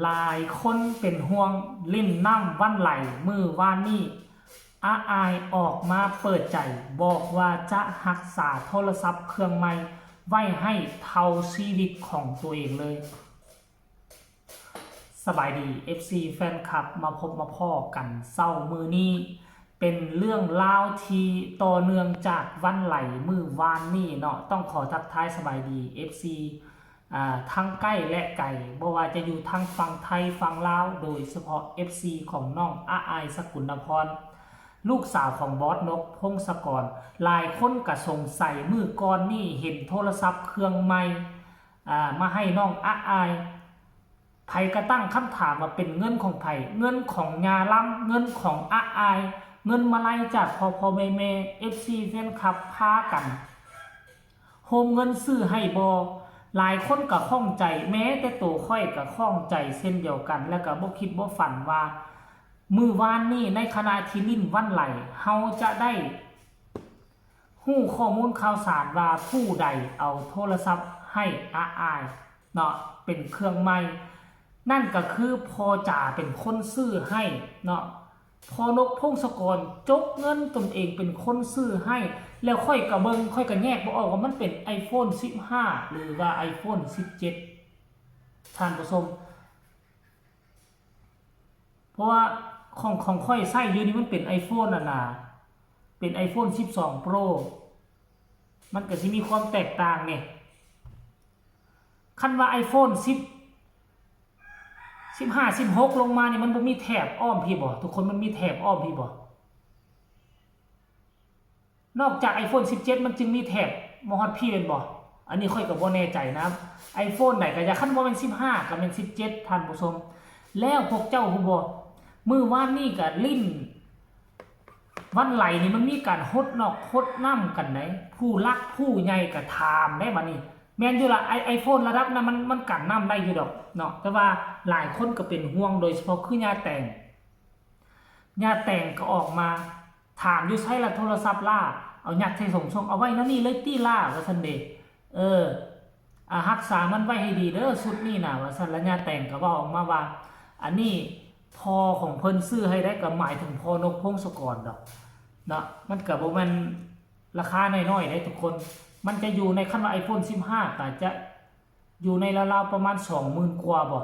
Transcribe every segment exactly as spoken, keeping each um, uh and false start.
หลายคนเป็นห่วง เล่นน้ำวันไหลมื้อวานนี้ อาอายออกมาเปิดใจ บอกว่าจะรักษาโทรศัพท์เครื่องใหม่ไว้ให้เท่าชีวิตของตัวเองเลย สบายดี เอฟซี แฟนคลับ มาพบมาพ้อกันเช้ามื้อนี้ เป็นเรื่องราวที่ต่อเนื่องจากวันไหลมื้อวานนี้เนาะ ต้องขอทักทายสบายดี เอฟซี อ่า ทั้งใกล้และไกล บ่ว่าจะอยู่ทางฝั่งไทยฝั่งลาว โดยเฉพาะ เอฟซี ของน้องอาอาย สกุลนพร ลูกสาวของบอสนก พงศกร หลายคนก็สงสัย มื้อก่อนนี่เห็นโทรศัพท์เครื่องใหม่ อ่า มาให้น้องอาอาย ไผก็ตั้งคำถามว่าเป็นเงินของไผ เงินของยาลำ เงินของอาอาย เงินมาลัยจากพ่อพ่อแม่แม่ เอฟซี แฟนคลับ พากัน โฮมเงินซื้อให้บ่ หลายคนก็ข้องใจ แม้แต่ตัวข้อยก็ข้องใจเช่นเดียวกัน แล้วก็บ่คิดบ่ฝันว่า มื้อวานนี้ในขณะที่เล่นวันไหล เฮาจะได้ ฮู้ข้อมูลข่าวสารว่าผู้ใดเอาโทรศัพท์ให้อาอายเนาะ เป็นเครื่องใหม่ นั่นก็คือพ่อจ๋าเป็นคนซื้อให้เนาะ พ่อนก พงศกรจกเงินตนเองเป็นคนซื้อให้ แล้วข้อยก็เบิ่ง ข้อยก็แยกบ่ออกว่ามันเป็น iPhone สิบห้า หรือว่า iPhone สิบเจ็ด ท่านผู้ชม เพราะว่าของ ของข้อยใช้อยู่นี่มันเป็น iPhone นั่นน่ะ เป็น iPhone สิบสอง Pro มันก็สิมีความแตกต่างเนี่ย คันว่า iPhone สิบ สิบห้า สิบหก ลงมานี่มันบ่มีแถบอ้อมพี้บ่ ทุกคน มันมีแถบอ้อมพี้บ่ นอกจาก iPhone สิบเจ็ด มันจึงมีแถบมาฮอดพี้แม่นบ่ อันนี้ข้อยก็บ่แน่ใจนะ iPhone ใดก็อย่า คันบ่แม่น สิบห้า ก็แม่น สิบเจ็ด ท่านผู้ชม แล้วพวกเจ้าฮู้บ่ มื้อวานนี้ก็เล่น วันไหลนี่มันมีการฮดนอกฮดน้ำกันได๋ ผู้หลักผู้ใหญ่ก็ถามได้บัดนี้ แม่นอยู่ล่ะ ไอ้ iPhone ระดับนั้นมัน มันกันน้ำได้อยู่ดอกเนาะ แต่ว่าหลายคนก็เป็นห่วง โดยเฉพาะคือย่าแตง ย่าแตงก็ออกมาถาม อยู่ไสล่ะโทรศัพท์ลาว เอายัดใส่ถุงส่ง เอาไว้แนวนี้เลยติลาว ว่าซั่นเด้ เออ อ่า รักษามันไว้ให้ดีเด้อ ชุดนี้น่ะ ว่าซั่น แล้วย่าแตงก็เว้าออกมาว่า อันนี้พ่อของเพิ่นซื้อให้ได้ ก็หมายถึงพ่อนก พงศกรดอกเนาะ มันก็บ่แม่นราคาน้อยๆเด้ทุกคน มันจะอยู่ใน คันว่า iPhone สิบห้า ก็จะอยู่ในราวๆประมาณ สองหมื่น กว่าบ่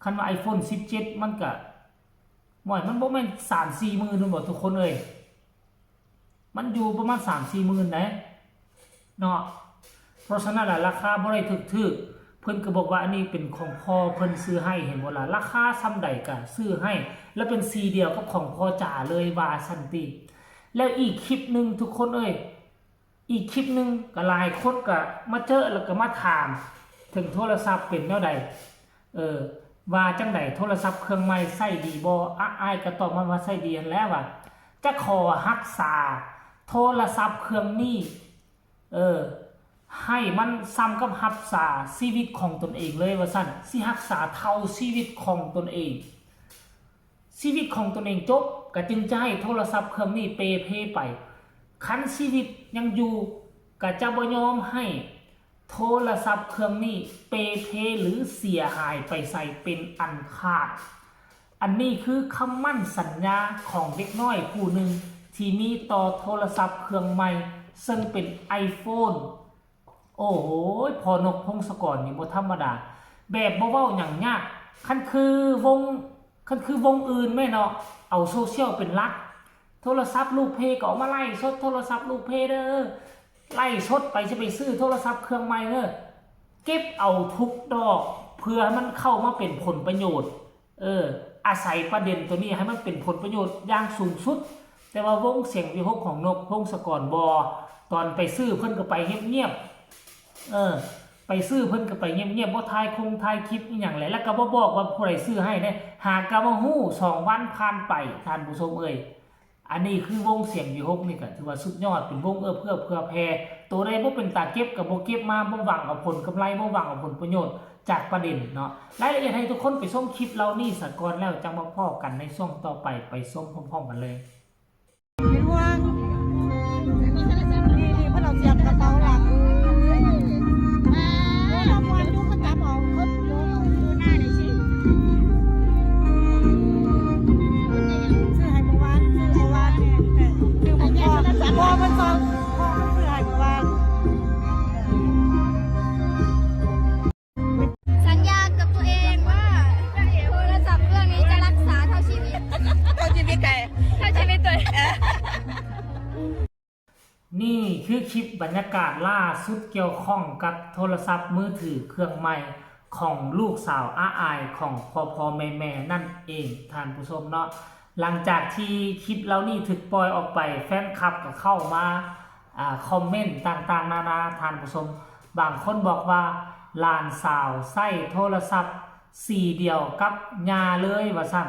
คันว่า iPhone สิบเจ็ด มันก็ โอ้ย มันบ่แม่น สามสี่หมื่น นั่นบ่ทุกคนเอ้ย มันอยู่ประมาณ สามสี่หมื่น นะเนาะ เพราะฉะนั้นล่ะ ราคาบ่ได้ถูกๆ เพิ่นก็บอกว่าอันนี้เป็นของพ่อเพิ่นซื้อให้ เห็นบ่ล่ะ ราคาส่ำใดก็ซื้อให้ แล้วเป็นสีเดียวกับของพ่อจ๋าเลย ว่าซั่นติ แล้วอีกคลิปหนึ่งทุกคนเอ้ย อีกคลิปหนึ่งก็หลายคนก็มาเจอแล้วก็มาถามถึงโทรศัพท์เป็นแนวใด เออ ว่าจั่งใด โทรศัพท์เครื่องใหม่ใช้ดีบ่ อาอายก็ตอบมาว่าใช้ดีหั้นแหละว่า จะขอรักษาโทรศัพท์เครื่องนี้ เออ ให้มันส่ำกับรักษาชีวิตของตนเองเลยว่าซั่น สิรักษาเท่าชีวิตของตนเอง ชีวิตของตนเองจบ ก็จึงจะให้โทรศัพท์เครื่องนี้เปเพไป คันชีวิตยังอยู่ ก็จะบ่ยอมให้โทรศัพท์เครื่องนี้เปเพหรือเสียหายไปไสเป็นอันขาด อันนี้คือคำมั่นสัญญาของเด็กน้อยผู้หนึ่งที่มีต่อโทรศัพท์เครื่องใหม่ ซึ่งเป็น iPhone โอ้โห พ่อนก พงศกรนี่บ่ธรรมดา แบบบ่เว้าหยังยาก คันคือวง คันคือวงอื่นแม่นเนาะ เอาโซเชียลเป็นหลัก โทรศัพท์ลูกเพก็เอามาไลฟ์สด โทรศัพท์ลูกเพเด้อ ไลฟ์สดไป สิไปซื้อโทรศัพท์เครื่องใหม่เด้อ เก็บเอาทุกดอก เพื่อให้มันเข้ามาเป็นผลประโยชน์ เออ อาศัยประเด็นตัวนี้ให้มันเป็นผลประโยชน์อย่างสูงสุด แต่ว่าวงเสียงวิหกของนก พงศกรบ่ ตอนไปซื้อเพิ่นก็ไปเงียบๆ เออ ไปซื้อเพิ่นก็ไปเงียบๆ บ่ถ่ายคงถ่ายคลิปอีหยังแหละ แล้วก็บ่บอกว่าผู้ใดซื้อให้เด้ หากะมาฮู้สองวันผ่านไป ท่านผู้ชมเอ้ย อันนี้คือวงเสียงวิหกนี่ก็ถือว่าสุดยอด เป็นวงเอื้อเฟื้อเผื่อแผ่ ตัวใดบ่เป็นตาเก็บก็บ่เก็บมา บ่หวังเอาผลกำไร บ่หวังเอาผลประโยชน์จากประเด็นเนาะ รายละเอียดให้ทุกคนไปชมคลิปเหล่านี้ซะก่อน แล้วจั่งมาพ้อกันในช่วงต่อไป ไปชมพร้อมๆกันเลย เป็นห่วง นี่ๆ เพิ่นเอาเสียบกระเป๋าหลัง เออ เอามวนอยู่ เขาจับเอา เขา ดูหน้าหน่อยสิ บรรยากาศล่าสุดเกี่ยวข้องกับโทรศัพท์มือถือเครื่องใหม่ของลูกสาวอาอายของพ่อพ่อแม่แม่นั่นเองท่านผู้ชมเนาะ หลังจากที่คลิปเหล่านี้ถูกปล่อยออกไป แฟนคลับก็เข้ามาอ่าคอมเมนต์ต่างๆนานาท่านผู้ชม บางคนบอกว่าหลานสาวใช้โทรศัพท์สีเดียวกับย่าเลยว่าซั่น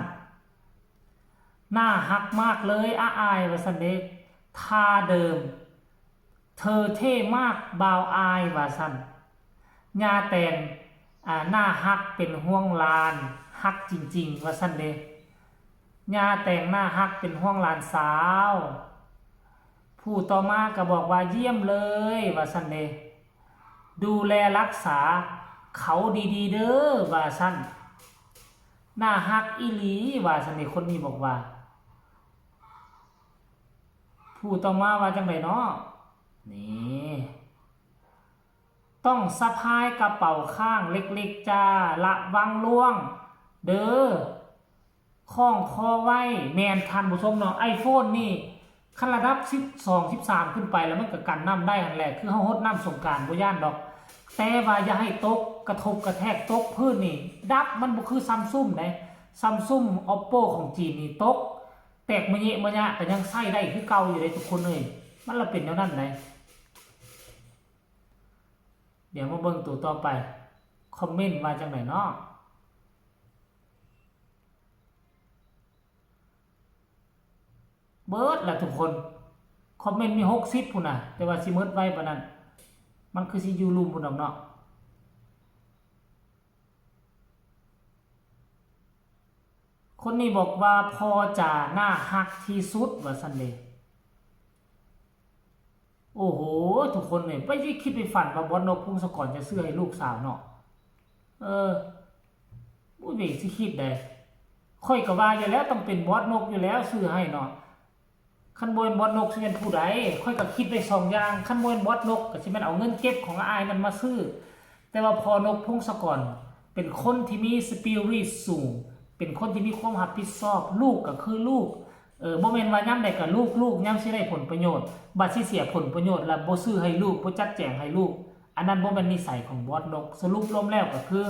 น่าฮักมากเลยอาอายว่าซั่นเด้ ท่าเดิม เธอเท่มากบ่าวอายว่าซั่น ย่าแตงอ่าน่าฮักเป็นห่วงหลาน ฮักจริงๆว่าซั่นเด้ ย่าแตงน่าฮักเป็นห่วงหลานสาว ผู้ต่อมาก็บอกว่าเยี่ยมเลยว่าซั่นเด้ ดูแลรักษาเขาดีๆเด้อว่าซั่น น่าฮักอีหลีว่าซั่นเด้ คนนี้บอกว่า ผู้ต่อมาว่าจั่งใดเนาะ นี่ ต้องสะพายกระเป๋าข้างเล็กๆจ้า ระวังร่วง เด้อ คล้องคอไว้ แม่นท่านผู้ชมเนาะ ไอโฟนนี่ คันระดับสิบสอง สิบสามขึ้นไปแล้วมันก็กันน้ำได้หั่นแหละ คือเฮาหดน้ำสงกรานต์บ่ย้านดอก แต่ว่าอย่าให้ตกกระทบกระแทกตกพื้นนี่ ดับ มันบ่คือซัมซุงเด้ ซัมซุง โอปโป ของจีนนี่ตก แตกมะเยะมะยะก็ยังใช้ได้คือเก่าอยู่เด้ทุกคนเอ้ย มันละเป็นแนวนั้นเด้ เดี๋ยวมาเบิ่งตัวต่อไป คอมเมนต์ว่าจั่งใดเนาะ เบิดละทุกคน คอมเมนต์มีหกสิบพุ้นน่ะ แต่ว่าสิหมดไวปานนั้น มันคือสิอยู่ลุ่มพุ้นดอกเนาะ คนนี้บอกว่าพ่อจ๋าน่าฮักที่สุดว่าซั่นเด้ โอ้โห ทุกคนเนี่ย ไปสิคิดไปฝันว่าบอสนกพงศกรจะซื้อให้ลูกสาวเนาะ เออ บ่แม่นสิคิดได้ ข้อยก็ว่าอยู่แล้วต้องเป็นบอสนกอยู่แล้วซื้อให้เนาะ คันบ่แม่นบอสนกสิแม่นผู้ใด ข้อยก็คิดได้สองอย่าง คันบ่แม่นบอสนกก็สิแม่นเอาเงินเก็บของอ้ายนั่นมาซื้อ แต่ว่าพ่อนกพงศกร เป็นคนที่มีสปิริตสูง เป็นคนที่มีความรับผิดชอบ ลูกก็คือลูก เออ บ่แม่นว่ายามใดก็ลูก ลูกยามสิได้ผลประโยชน์ บัดสิเสียผลประโยชน์แล้วบ่ซื้อให้ลูก บ่จัดแจงให้ลูก อันนั้นบ่แม่นนิสัยของบอสนก สรุปรวมแล้วก็คือ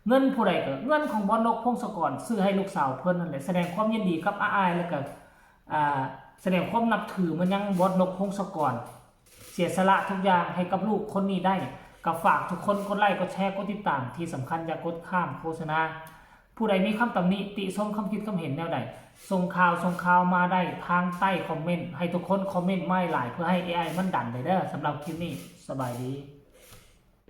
เงินผู้ใดก็เงินของบอสนกพงศกร ซื้อให้ลูกสาวเพิ่นนั่นแหละ แสดงความยินดีกับอ้ายๆ แล้วก็ อ่า แสดงความนับถือมายังบอสนกพงศกร เสียสละทุกอย่างให้กับลูกคนนี้ได้ ก็ฝากทุกคนกดไลค์ กดแชร์ กดติดตาม ที่สำคัญอย่ากดข้ามโฆษณา ผู้ใดมีคำตำหนิติชม คำคิดคำเห็นแนวใด ส่งข่าว ส่งข่าวมาได้ทางใต้คอมเมนต์ ให้ทุกคนคอมเมนต์มาหลายๆ เพื่อให้เอไอมันดันได้เด้อ สำหรับคลิปนี้ สบายดี